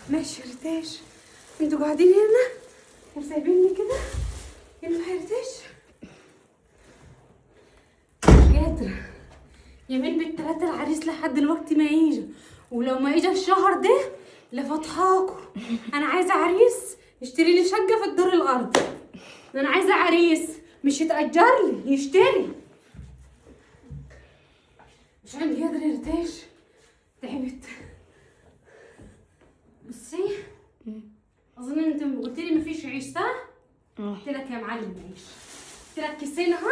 ماشي يا ريتاج، انتوا قاعدين هنا وسايبيني كده؟ ينفع يا ريتاج؟ مش قادرة. يمين بالتلاتة العريس لحد دلوقتي ما يجي، ولو ما اجى الشهر ده لفضحاكوا. انا عايزة عريس يشتري لي شقة في الدور الارضي. انا عايزة عريس مش يتأجر لي، يشتري. مش عندي قادرة يا ريتاج، تعبت. بصي، اظن انت قلت لي مفيش عيش صح؟ اه. قلت لك يا معلم عيش، قلت لك كيسين اهو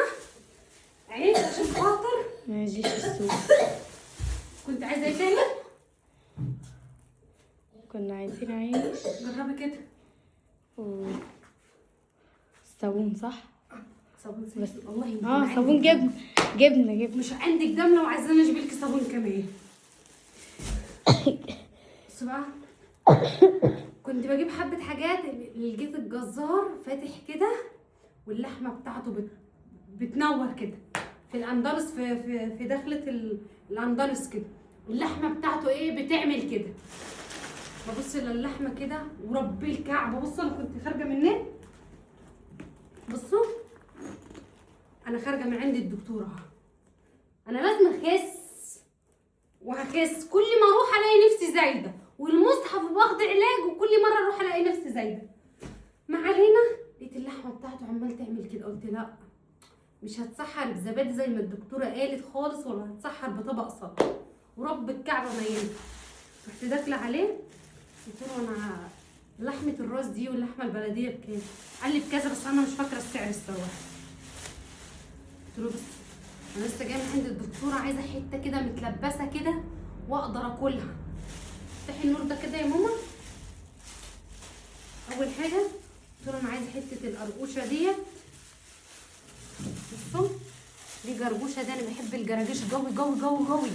عيش عشان خاطر ما يجيش السوق. كنت عايزه ايه تاني؟ كنا عايزين عيش. جربي كده. و صابون صح؟ صابون بس. والله انت اه صابون عندك دم. جبن جبنه جبنه. مش عندك دم؟ لو عايزاني اجيب لك صابون كمان. بصي بقى، كنت بجيب حبه حاجات، لقيت الجزار فاتح كده واللحمة بتاعته بتنور كده في الاندلس، في دخله الاندلس كده، اللحمة بتاعته ايه بتعمل كده. ببص للحمه كده وربي الكعبة. بصوا انا كنت خارجه منين؟ بصوا انا خارجه من عند الدكتورة اهو. انا لازم اخس وهخس، كل ما اروح الاقي نفسي زايدة، والمصحف باخد علاج وكل مرة اروح الاقي نفسي زايدة. ما علينا، لقيت اللحمة بتاعته عمال تعمل كده، قلت لا مش هتسحر بزبادي زي ما الدكتورة قالت خالص، ولا هتسحر بطبق سلطة، ورب الكعبة ما ينفع. رحت داخله عليه قلت له انا لحمه الراس دي واللحمة البلدية بكام؟ قال لي بكذا، بس انا مش فاكره السعر الصراحة. قلت له بس انا لسه جاية من عند الدكتورة، عايزه حتة كده متلبسه كده واقدر اكلها. افتحي النور ده كده يا ماما. اول حاجة قلت له انا عايزه حتة القرقوشه ديت. بصوا دي جرجوشه، دي انا بحب الجراجيش قوي قوي قوي قوي.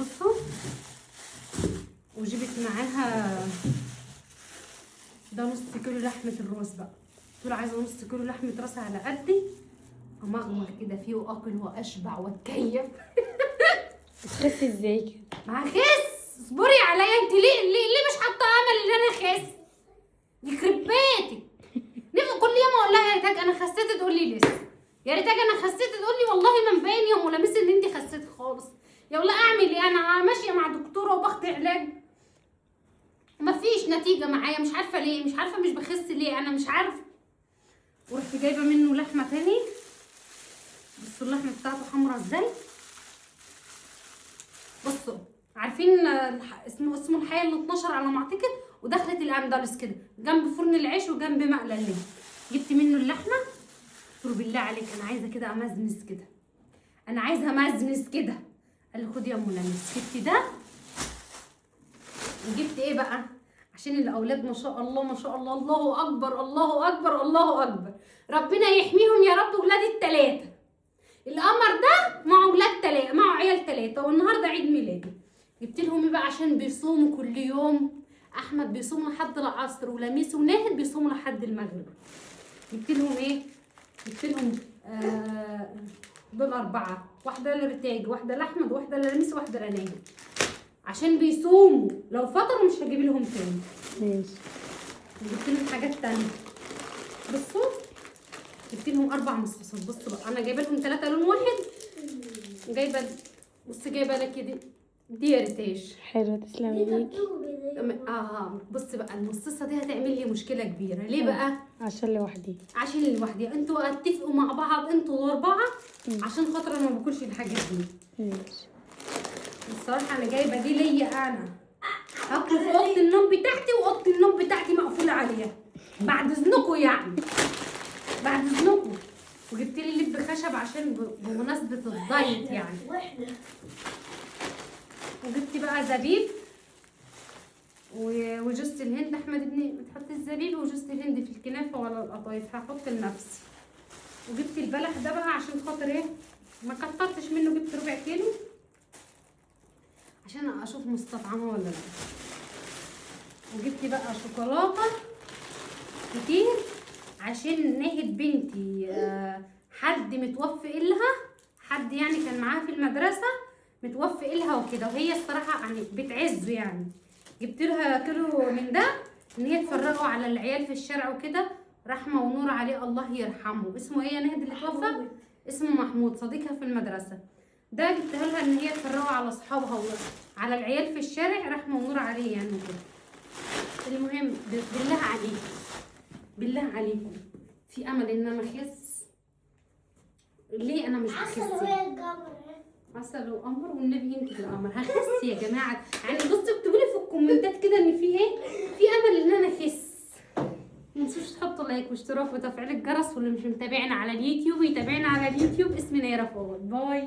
بصوا وجبت معاها ده نص كيلو لحمه الراس بقى. قلت له عايزه نص كيلو لحمه راس على قدي، امغمغ كده فيه واكل واشبع واتكيف. بتخسي ازاي كده؟ ما هخس، اصبري عليا. انت ليه ليه ليه مش حاطه امل ان انا اخس؟ يخرب بيتك. كل يوم اقول لها يا ريتاج انا خسيت، تقول لي لسه. يا ريتاج انا خسيت، تقول لي والله ما مبين يا ام لميس ان انت خسيتي خالص. يا والله اعمل ايه؟ انا ماشية مع دكتورة وباخد علاج ومفيش نتيجة معايا، مش عارفه ليه، مش عارفه مش بخس ليه، انا مش عارفه. ورحت جايبه منه لحمه تاني. بصوا اللحمة بتاعته حمرا ازاي. بصوا عارفين اسمه الحي ال 12 على ما اعتقد، ودخلت الاندلس كده جنب فرن العيش وجنب مقلى الليل. جبت منه اللحمة، قلت له بالله عليك انا عايزه كده امزمز كده، انا عايزه امزمز كده. قال لي خدي يا ام لميس. جبت ده وجبت ايه بقى عشان الاولاد ما شاء الله ما شاء الله، الله اكبر الله اكبر الله اكبر، ربنا يحميهم يا رب. ولادي الثلاثة، القمر ده مع ولاد ثلاثة، مع عيال ثلاثة، والنهارده عيد ميلادي. جبت لهم ايه بقى عشان بيصوموا كل يوم؟ احمد بيصوم لحد العصر، ولميس وناهد بيصوموا لحد المغرب. جبت لهم ايه؟ جبت لهم دول اربعة، واحدة لرتاج، واحدة لاحمد، واحدة للميس، واحدة لناهد، عشان بيصوموا. لو فطروا مش هجيب لهم تاني. ماشي. جبت لهم حاجات تانية. بصوا جبت لهم 4 مصاصات. بصوا بقى انا جايبه لهم 3 لون واحد، وجايبه بصي جايبه لك دي يا ريتاج. حلوة، تسلمي ليكي. بصي بقى المصاصه دي هتعمل لي مشكلة كبيرة. ليه بقى؟ عشان لوحدي. عشان لوحدي. انتوا اتفقوا مع بعض انتوا الاربعة عشان خاطر انا ما باكلش الحاجات دي. ماشي. الصراحة انا جايبه دي ليا انا، هاكل في اوضة النوم بتاعتي، واوضه النوم بتاعتي مقفولة عليها بعد اذنكم، يعني بعد اذنكم. وجبت لي لب خشب عشان بمناسبة الدايت يعني. وجبت بقى زبيب وجوز الهند. احمد ابني بتحط الزبيب وجوز الهند في الكنافه ولا القطايف؟ هحط لنفسي. وجبت البلح ده بقى عشان خاطر ايه؟ ما كترتش منه، جبت ربع كيلو عشان اشوف مستطعمه ولا لا. وجبت بقى شوكولاتة كتير عشان ناهد بنتي حد متوفي لها، حد يعني كان معاها في المدرسة متوفي لها وكده، وهي الصراحة يعني بتعزه يعني، جبت لها كيلو من ده ان هي تفرقه على العيال في الشارع وكده. رحمه ونور عليه، الله يرحمه. اسمه ايه يا نهد اللي توفى؟ اسمه محمود، صديقها في المدرسة. ده جبتها لها ان هي تفرقه على اصحابها وعلى العيال في الشارع، رحمه ونور عليه يعني وكده. المهم بالله عليكم، بالله عليكم، في امل ان انا اخس؟ ليه انا مش بخس؟ عسل وهي القمر. عسل وقمر والنبي انت القمر. هخس يا جماعة يعني. بصوا اكتبوا لي في الكومنتات كده ان في ايه، في امل ان انا اخس. ما تنسوش تحطوا like واشتراك وتفعيل الجرس، واللي مش متابعنا على اليوتيوب يتابعنا على اليوتيوب. اسمي نيره فؤاد. bye.